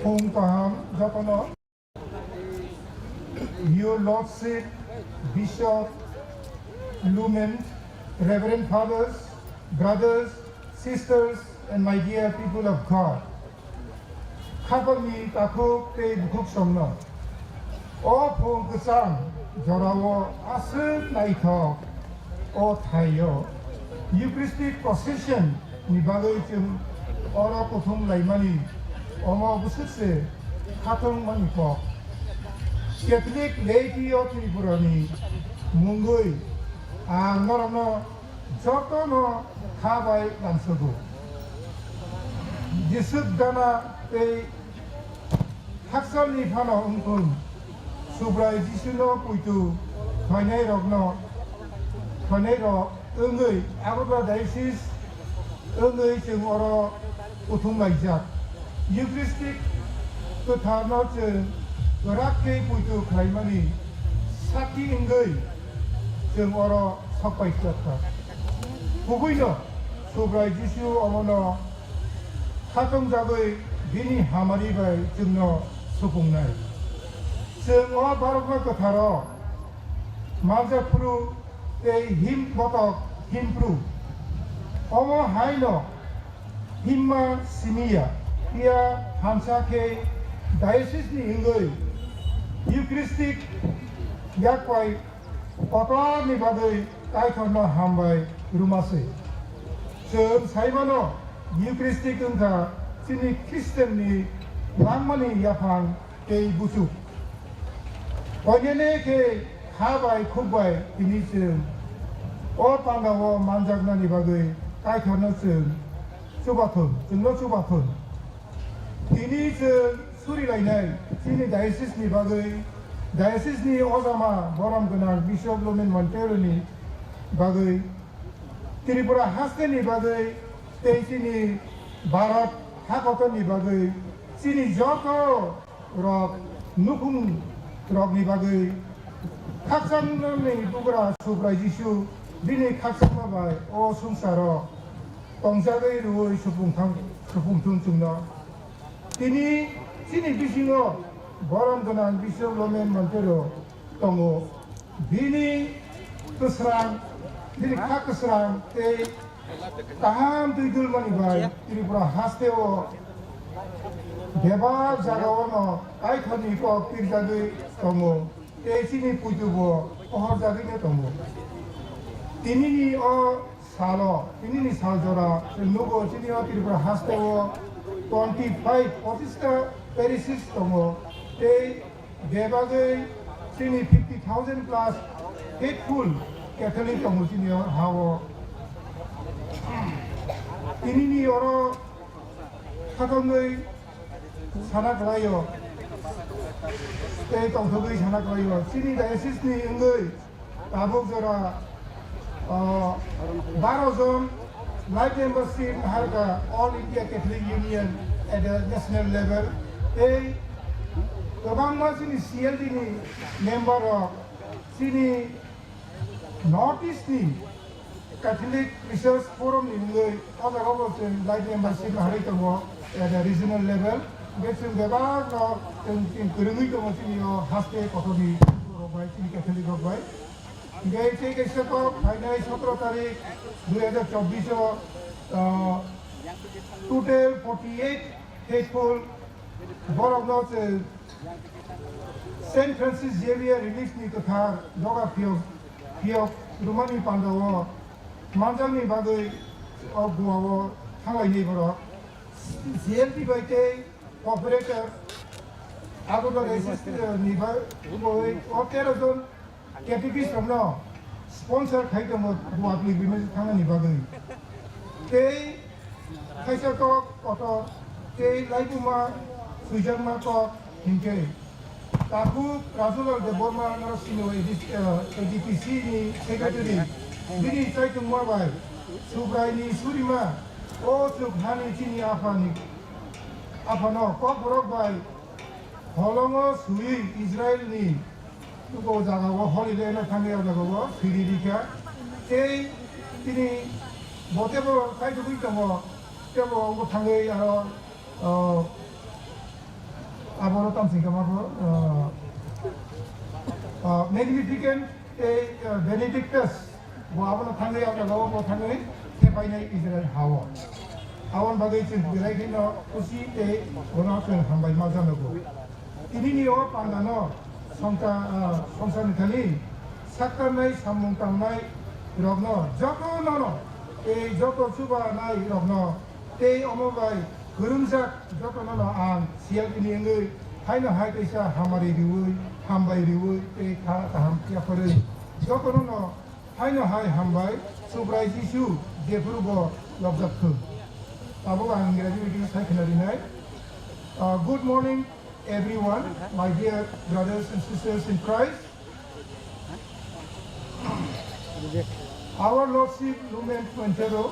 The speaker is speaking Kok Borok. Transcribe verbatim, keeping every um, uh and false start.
Phung kaham jotono. Your Lordship, Bishop, Lumen, Reverend Fathers, brothers, sisters, and my dear people of God. Khapangni takhuk tei bukhuk songno. O phung kwchang jorao aswk naithok o thaio Eucharistic procession ni bagwi chwng oro kuthum laimani omo bwswk se khatungmani kok. Catholic laity o Tripura ni mungwi ang norokno jotono kha bai lamsogo. Jisuk dana tei Hakchalni phano wngthung, Subrai Jisuno puitu phainairokno, phainairok wngwi Agartala Diocese wngwi chwng oro kuthum laijak. Eucharistic kwtharno chwng kwrak khe puitu khlaimani sakhi wngwi chwng oro sok paijak kha. Kubuino Subrai Jisu omono khatungjakgwi bini hamari bai chwngno supungnai. Chwng o borokno kwtharo manjak phuru tei him botok him phuru. Omo haino himma simiya, phiya hamsa khe diocese ni wngwi Eucharistic yakpai kotorni bagwi Kaitorno hambai rwma se. Chwng sai mano, Eucharistic wngkha chini Khristianni langmani yaphang tei buchuk. Koinene khe kha bai khuk bai tini chwng o pandao manjaknani bagwi Kaitorno chwng chubathun, chwngno chubathun. Tini chwng suri lainai chini diocese ni bagwi, diocese ni ojama borom gwnang Bishop Lumen Montero ni bagwi, Tripura haste ni bagwi tei chini Bharat hakotor ni bagwi, chini joto rok nukhung rok ni bagwi khakchangni bugra Subrai Jisu bini khakchangma bai o swngcharo tongjagwi rwui supung thang, supung thung chwngno. Tini chini bisingo borom gwnang Bishop Lumen Montero tongo. Bini kwsrang, bini kha kwsrang tei kaham twi dulmani bai Tripura hasteo bebak jagao no Kaitorni kok pirjagwi tongo. Tei chini puitubo pohorjagwino tongo. Tinini o salo, tinini sal jora, chwng nugo chini o Tripura hasteo twenty five, pochista parishes tongo. Tei bebagwi chini fifty thousand plus faithful Catholic tongo chini o hao. Tinini oro khatungwi sana kwlaio, tei tongthogwi sana kwlaio. Chini diocese ni wngwi tabuk jora, ah, baro jon life membership harka All India Catholic Union at the national level. Tei kwbangma chini C L D ni member rok chini North East ni Catholic Research Forum ni wngwi o jaga bo chwng life membership harwi tongo at the regional level. Hwnkhe chwng bebak no chwng, chwng kwrwngwi tongo chini o haste kotor ni rok bai, chini Catholic rok bai. Hwnkhe tei kaisa kok phainai sotro tarik dui hazar chobbish o, ah, total forty eight faithful borok no chwng Saint Francis Xavier Relief ni kwthar doga phiyok, phiyok rwmani pandao manjakni bagwi o Goa o thanglainai borok. C L T bai tei cooperator abo no register ni bagwi o tero jon catechist rokno sponsor khai tongo Goa pilgrimage thangnani bagwi. Tei kaisa kok kotor tei laibuma swijakma kok hinkhe takhuk Rajulal Debbarma norok sini o A D C, eh, A D P C ni secretary bini chaitungma bai Subraini surima o chuk hani chini aphani aphano kokborok bai holongo swiwi Israel ni tuko jaga o Holy Land o thangwi o jaga o siri rikha. Tei tini bo tebo kaitugwi tongo, tebo wngbo thangwi aro, o, Abono tamsing kama bo, uh, uh, Magnificent tei, uh, Benedictus bo abono thangwi Achago bo thangwi thepainai Israel hao. Aboni bagwi chwng belai kheno khusi tei bono chwng hambai ma janogo. Tinini o pandano songsa, ah, songsani thani saktarnai samung tangnai rokno jotonono tei joto chubanai rokno tei omo bai kwrwngjak jotonono ang C L P ni wngwi haino hai kaisa hamari riwi, hambai riwi tei kha kaham yaphorwi jotonono haino hai hambai Subrai Jisu jephuru bo lobjak thung. Tabuk ang Ingraji video sai khna rinai. Uh, good morning, everyone, my dear brothers and sisters in Christ. Our Lordship Lumen Quintero